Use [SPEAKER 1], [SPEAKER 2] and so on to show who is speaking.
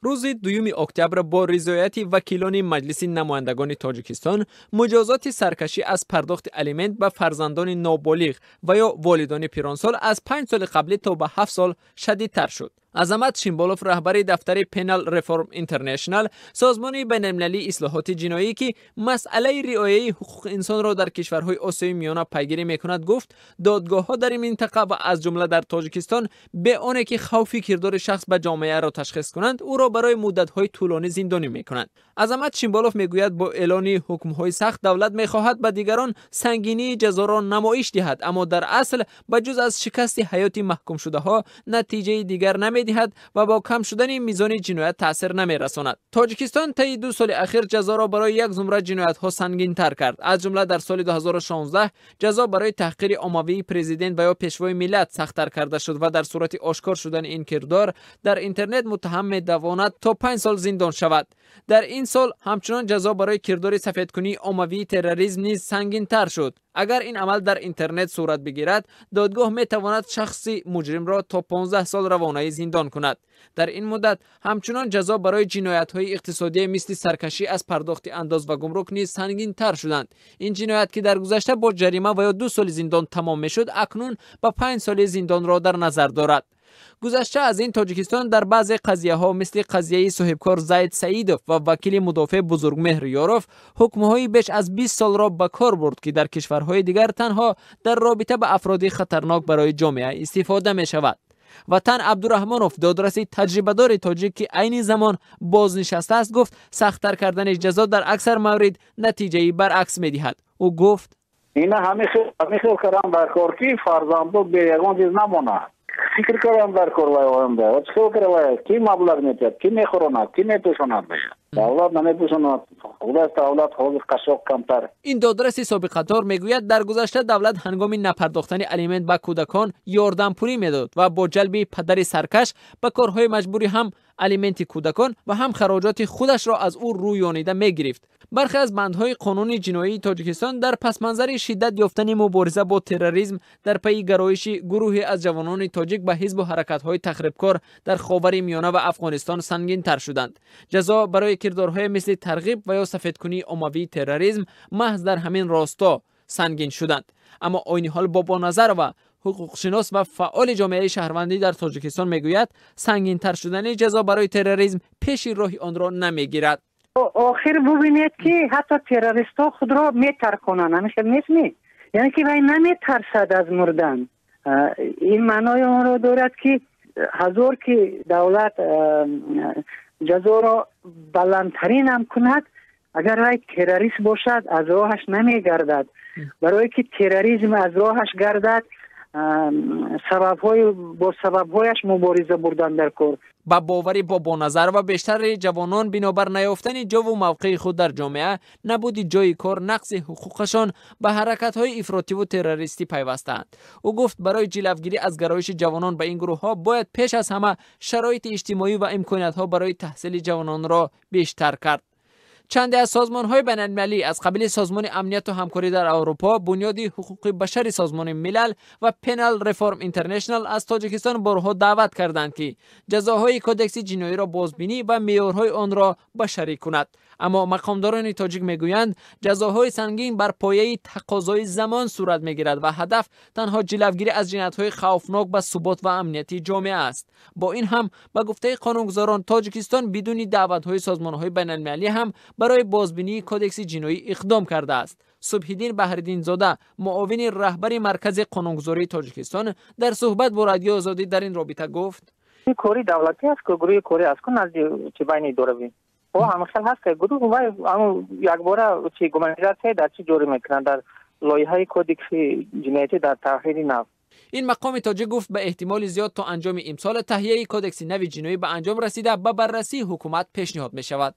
[SPEAKER 1] Рӯзи 2 октябр бо ризояти вакилони Маҷлиси намояндагони Тоҷикистон муҷозоти саркашӣ аз пардохти алимент ба фарзандони ноболиғ ва ё волидони пиронсол аз 5 соли қаблӣ то ба 7 сол шадидтар шуд. Азамат Шимболов, раҳбари дафтари Penal Reform International, созмони байналмилалии ислоҳоти ҷиноӣ, ки масъалаи риояи ҳуқуқи инсонро дар кишварҳои Осиёи Миёна пайгирӣ мекунад, гуфт додгоҳҳо дар ин минтақа ва аз ҷумла дар Тоҷикистон бе оне ки хавфи кирдори шахс ба ҷомеаро ташхис кунанд, ӯро барои муддатҳои тӯлонӣ зиндонӣ мекунанд. Азамат Шимболов мегӯяд, бо эълони ҳукмҳои сахт давлат мехоҳад ба дигарон сангинии ҷазоро намоиш диҳад, аммо дар асл ба ҷуз аз шикасти ҳаёти маҳкумшудаҳо натиҷаи дигар намедиҳад ва бо кам шудани мизони ҷиноят таъсир намерасонад. Тоҷикистон таи 2 соли ахир ҷазоро барои як зумра ҷиноятҳо сангинтар кард. Аз ҷумла дар соли 2016 ҷазо барои таҳқири оммавии президент ва ё пешвои миллат сахттар карда шуд ва дар сурати ошкор шудани ин кирдор дар интернет муттаҳам метавонад то 5 сол зиндон шавад. Дар ин сол ҳамчунон ҷазо барои кирдори сафедкунии оммавии терроризм низ сангинтар шуд. Агар ин амал дар интернет сурат бигирад, додгоҳ метавонад шахси муҷримро то 15 сол равонаи зиндон кунад. Дар ин муддат ҳамчунон ҷазо барои ҷиноятҳои иқтисодие мисли саркашӣ аз пардохти андоз ва гумрук низ сангинтар шуданд. Ин ҷиноят, ки дар гузашта бо ҷарима ва ё 2 соли зиндон тамом мешуд, акнун ба 5 соли зиндонро дар назар дорад. Гузашта аз ин, Тоҷикистон дар баъзе қазияҳо мисли қазияи соҳибкор Зайд Саидов ва вакили мудофеъ Бузургмеҳр Ёров ҳукмҳои беш аз 20 солро ба кор бурд, ки дар кишварҳои дигар танҳо дар робита ба афроди хатарнок барои ҷомеа истифода мешавад. Ватан Абдураҳмонов, додраси таҷрибадори тоҷик, ки айни замон бознишастааст, гуфт сахттар кардани ҷазо дар аксар маврид натиҷаи баръакс медиҳад. Ӯ гуфт:
[SPEAKER 2] ина ҳамин хел кардам дар кор, ки фарзандо бе ягон чиз намонад. Фикр кардам дар кор вай оянда. Чӣ кор вай? Ки маблағ метиҳад, ки мехӯронад, ки мепӯшонад? Давлат намепӯшонад. Худост давлат ҳозир қашоқ камтар.
[SPEAKER 1] Ин додраси собиқадор мегӯяд, дар гузашта давлат ҳангоми напардохтани алимент ба кӯдакон ёрдампулӣ медод ва бо ҷалби падари саркаш ба корҳои маҷбурӣ ҳам алименти кӯдакон ва ҳам хароҷоти худашро аз ӯ рӯёнида мегирифт. Бархе аз бандҳои қонуни ҷиноии Тоҷикистон дар пасманзари шиддат ёфтани мубориза бо терроризм дар пайи гароиши гурӯҳе аз ҷавонони тоҷик ба ҳизбу ҳаракатҳои тахрибкор дар Ховари Миёна ва Афғонистон сангинтар шуданд. Ҷазо барои кирдорҳое мисли тарғиб ва ё сафедкунии оммавии терроризм маҳз дар ҳамин росто сангин шуданд. Аммо айни ҳол Бобоназарова, ҳуқуқшинос ва фаъоли ҷомеаи шаҳрвандӣ дар Тоҷикистон, мегӯяд сангинтар шудани ҷазо барои терроризм пеши роҳи онро намегирад.
[SPEAKER 3] Охир бубинед, ки ҳатто террористҳо худро метарконанд. Ҳамин хел нест ми? Яъне ки вай наметарсад аз мурдан. Ин маънои онро дорад, ки ҳазор ки давлат ҷазоро баландтарин ҳам кунад, агар вай террорист бошад, аз роҳаш намегардад. Барое ки терроризм аз роҳаш гардад, сабабҳои бо сабабҳояш мубориза бурдан дар кор.
[SPEAKER 1] Ба бовари Бобоназарова, бештари ҷавонон бинобар наёфтани ҷову мавқеи худ дар ҷомеа, набуди ҷойи кор, нақси ҳуқуқашон ба ҳаракатҳои ифротиву террористӣ пайвастаанд. Ӯ гуфт, барои ҷилавгирӣ аз гароиши ҷавонон ба ин гурӯҳҳо бояд пеш аз ҳама шароити иҷтимоӣ ва имкониятҳо барои таҳсили ҷавононро бештар кард. Чанде аз созмонҳои байналмилалӣ аз қабили Созмони амнияту ҳамкорӣ дар Аврупо, Бунёди ҳуқуқи башари Созмони Милал ва Penal Reform International аз Тоҷикистон борҳо даъват карданд, ки ҷазоҳои кодекси ҷиноиро бозбинӣ ва меъёрҳои онро башарӣ кунад. Аммо мақомдорони тоҷик мегӯянд, ҷазоҳои сангин бар пояи тақозои замон сурат мегирад ва ҳадаф танҳо ҷилавгирӣ аз ҷиноятҳои хавфнок ба субот ва амнияти ҷомеа аст. Бо ин ҳам, ба гуфтаи қонунгузорон, Тоҷикистон бидуни даъватҳои созмонҳои байналмилалӣ ҳам барои бозбинии кодекси ҷиноӣ иқдом кардааст. Субҳиддин Баҳриддинзода, муовини раҳбари Маркази қонунгузории Тоҷикистон, дар суҳбат бо Радиои Озодӣ дар ин робита гуфт:
[SPEAKER 4] Ин кори давлатӣ аст, ки гурӯҳи корӣ аст, ку назди чи байни идоравӣ о ҳамин хел ҳаст гурӯҳ, вай якбора чи гуманизатсия дар чи ҷорӣ мекунанд дар лоиҳаи кодекси ҷиноятӣ дар таҳрири нав.
[SPEAKER 1] Ин мақоми тоҷик гуфт, ба эҳтимоли зиёд то анҷоми имсол таҳияи кодекси нави ҷиноӣ ба анҷом расида, ба баррасии ҳукумат пешниҳод мешавад.